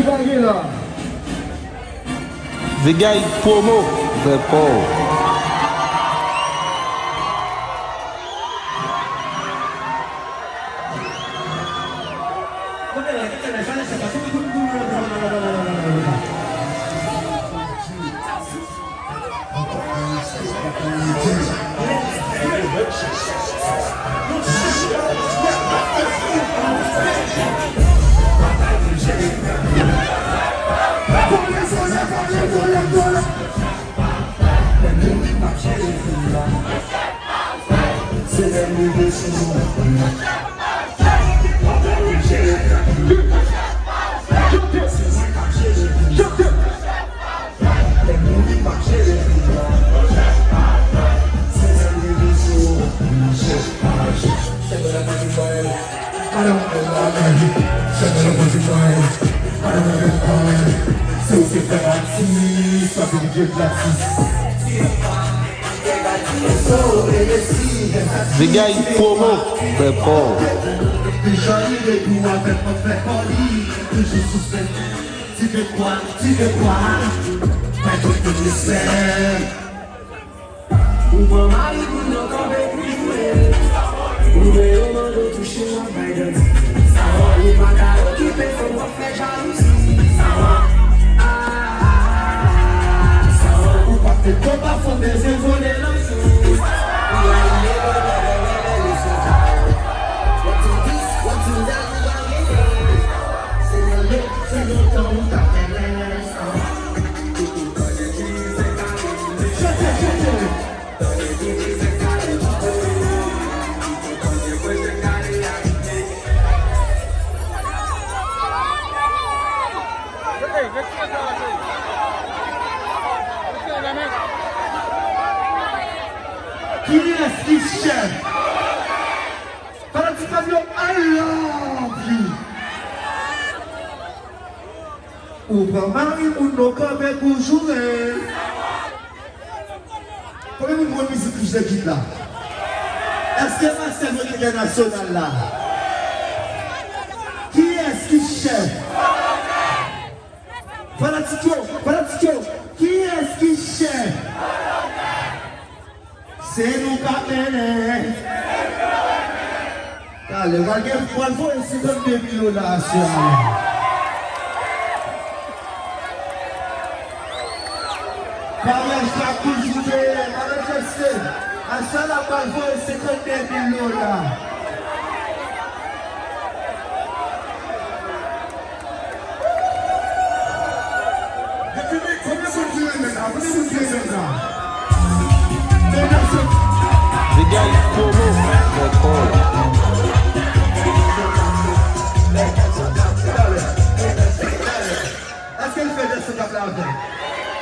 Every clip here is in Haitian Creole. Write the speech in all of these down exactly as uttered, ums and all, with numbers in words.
Bagay la. Vigay Promo, The Call. Vigay Promo, The Call. Ou pran mari moun nan kanpe pou joure. Ou vle yo mande w touche w ap bay danti. Ou pa ka okipe fanm w ap fè jalouzi. Ou p ap fè kòb a fanm bezwen vole nan sou. Ou rayi lè bò bò bò bò bò sou kay. Wap di dis, wap di dat, ou pa genyen. Se nan lè, se lontan ou t ap fè lè. Kiyès ki chèf? Fanatik pa m yo, I love you. Ou pran mari moun nan kanpe pou joure. Konbyen moun konn mizik Kouch de Kid la? Èske Marcel Mwen entènasyonal la? Kiyès ki chèf? Fanatik yo, fanatik yo, kiyès ki chèf? Se nou k ap mennen. Talè, pral gen, pral voye senkannde mil dola aswè a la. Parèj la kout joute, parèj ese. Aswè a la pral voye senkannde mil dola. Depi men, konbyen moun ki renmen sa? Konbyen moun ki renmen sa? Vigay Promo, The Call. Èske l fè dèsè tap la avè m?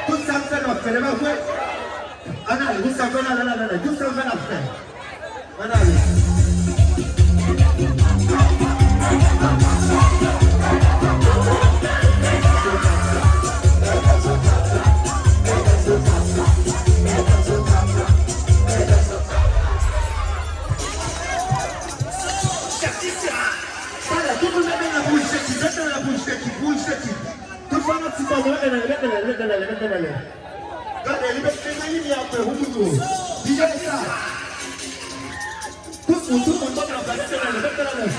Tout sa m fè, l ap fè, e pa vre? Ann ale, Gustave, ann ale, ann ale, ann ale. Gustave, ann ap fè. Ann ale. Talè, tout moun mete nan pou jete, mete nan pou jete, pou jete. Tout fanatik pa mwen, mete nan, mete nan, mete nan, mete nan. Gade, li mete nan limyè apre, ou tout moun. D J sa. Tout moun, tout moun, mete nan, mete nan, mete nan.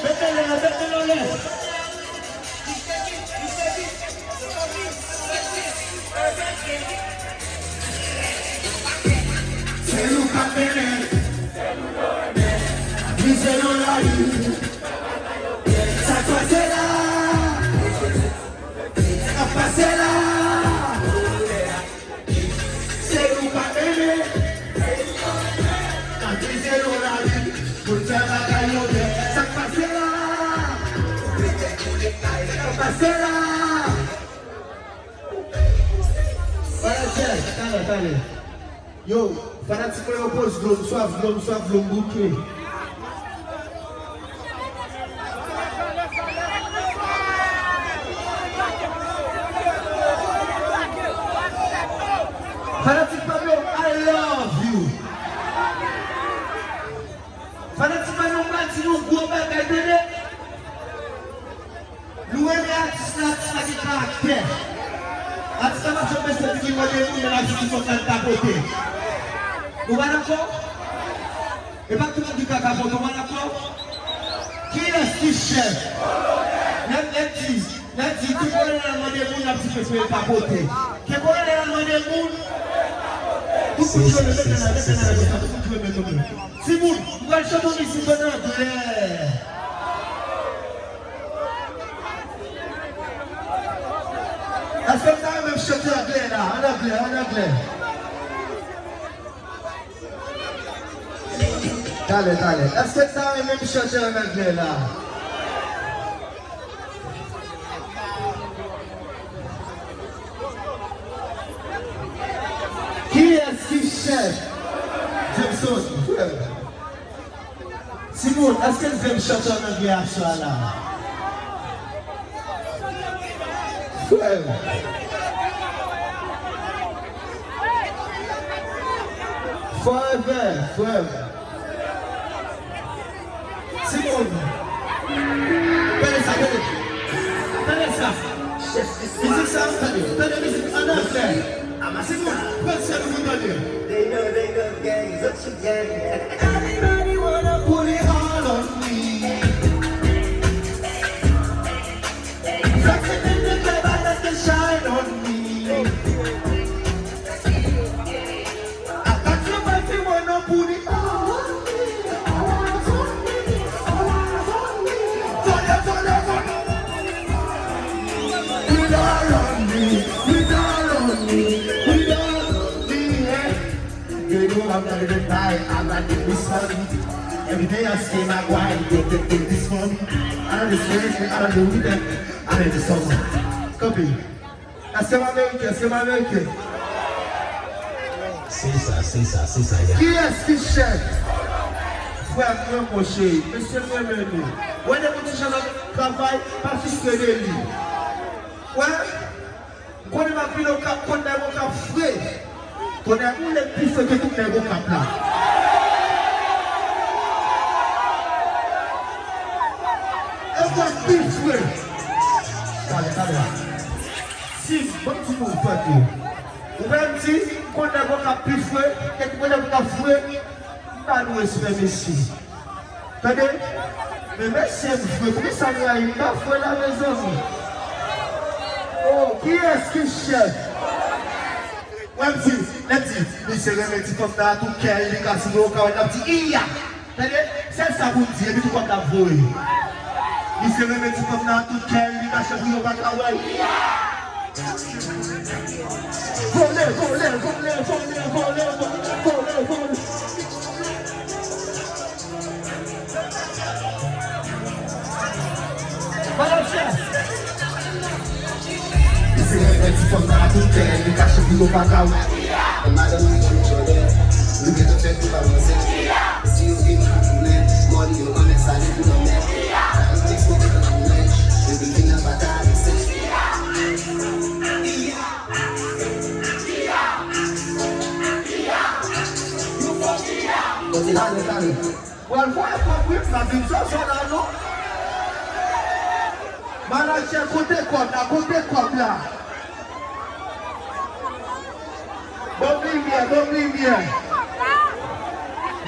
Mete nan, mete nan. Se nou k ap mennen. Mize nan lari. Sa k pase la? Sa k pase la? Se nou k ap mennen. N ap mize nan lari. Pou n fè bagay yo byen. Sa k pase la? Sa k pase la? Fanatik, talè, talè. Yo, fanatik mwen yo poz dlo, m swaf dlo, m swaf dlo, m bouke. Fanatik pa m yo, I love you. Fanatik pa m yo, m pral di nou gwo bagay, tande. Nou renmen atis Atis la gen karaktè. Atis la pa janm bezwen vini mande moun, men l ap di fòk l al tapote. Nou pa dakò? E pa tout moun ki ka tapote, nou pa dakò? Kiyès ki chèf? Lè, lè di, lè di, ke kolonèl al mande moun, l ap di pepe l tapote. Ke kolonèl al mande moun. Tout moun ki renmen, mete nan, mete nan, mete nan, tout moun ki renmen, tout moun. Timoun, m pral chante yon mizik an anglè. Èske m ta renmen m chante anglè la? An anglè, an anglè. Talè, talè. Èske m ta renmen m chante an anglè la? Kiyès ki chèf? Jameson, frè m. Timoun, èske n vle m chante an anglè aswè a la? Frè m. Forever, frè m. Timoun. Tande sa, tande. Tande sa. Mizik sa, tande. Tande mizik an anglè. Timoun, pran sèl ou pou tande. They know they love gangs, what you gang. Everybody wanna put it all on me. Flexing in the club, I let the shine on me. I got your wife, you wanna put it all on me, all eyes on me, all eyes on me. Fire, fire, fire. Put it all on me, put it all on me, put it all on me, yeah. You know I'm not even tired, I'm not in this money. Every day I see my wife, you can do this for me. I don't deserve it, I don't do that, I don't deserve it. Copy. Èske m ameriken? Èske m ameriken? Se sa, se sa, se sa, yeah. Kiyès ki chèf? Frè m, mwen, mwen, cheri, mesye m renmen nou. Wè, depi ti jan nan travay, pa fistre de li. Wè, m konnen m ap vin Okap, konn nèg Okap fre. Konn nèg ou lè pi fre ke tout nèg Okap la. E mwen pi fre. Talè, talè. Si, bon, ti moun fè tou. Ou wè m di, m konn nèg Okap pi fre, e m konn nèg Okap fre, m ba nou respè, mesye. Tande? Men mesye m fre, poukisa n rayi m? M pa fre la, mezanmi. Oh, kiyès ki chèf? Wè m di, lè m di, misye renmen ti fanm nan a tout kè l, li ka souri, ou ka wè l ap di, iya! Tande, sèl sa pou m di, epi tou kòb la voye. Misye renmen ti fanm nan a tout kè l, li mache pou yo pa ka wè l. Vole, vole, vole. Manager. Misye renmen ti fanm nan a tout kè l, li kache pou yo pa ka wè. Madanm li nan Jòdè, nou gentan fè kou pa manzè. Si yo vin pou tounen, mò li yo anlè sale pou lanmè. Sa yo te ekspoze tankou nèj, epi vin nan pa ta lese. Kote la, lè kare. Pral voye kòb wi, m pa vin sòsò la non. Manager, kote kòb la, kote kòb la? Ban m limyè, ban m limyè.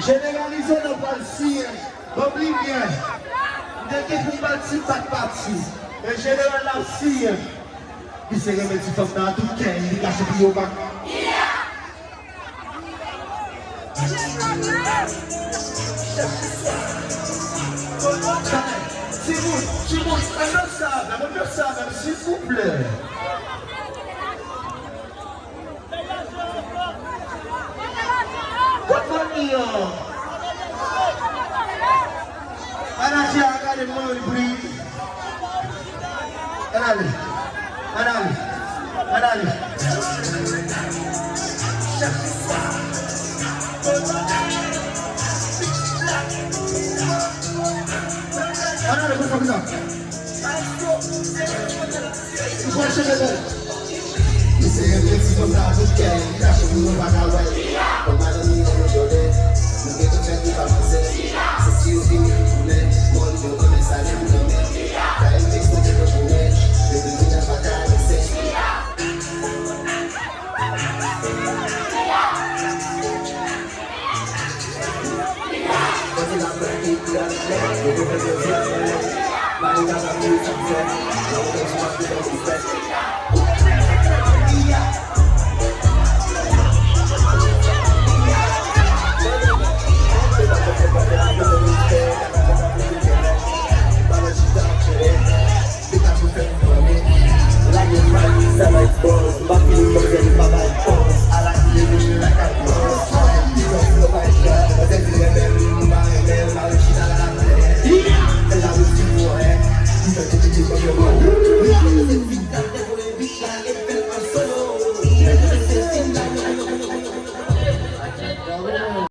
Jeneral Izolan pral siyen. Ban m limyè. M te gen pou m bat si m pa t pati. Men jeneral la ap siyen. Misye renmen ti fanm nan a tout kè l, li kache pou yo pa. Timoun, timoun, ann danse avè m, ann danse avè m, silvouplè. Kot mami an? Manager a gade mwen wi, please. Ann ale. Ann ale. Ann ale. Ann ale, kot mami an? Misye renmen ti fanm nan a tout kè l, li kache pou yo pa ka wè l. Kòm madanm li nan Jòdè, nou gentan fè kou pa manzè. Se si yo vini pou tounen, mò li yo anlè sale pou lanmè. Kay li ekspoze tankou nèj, epi vin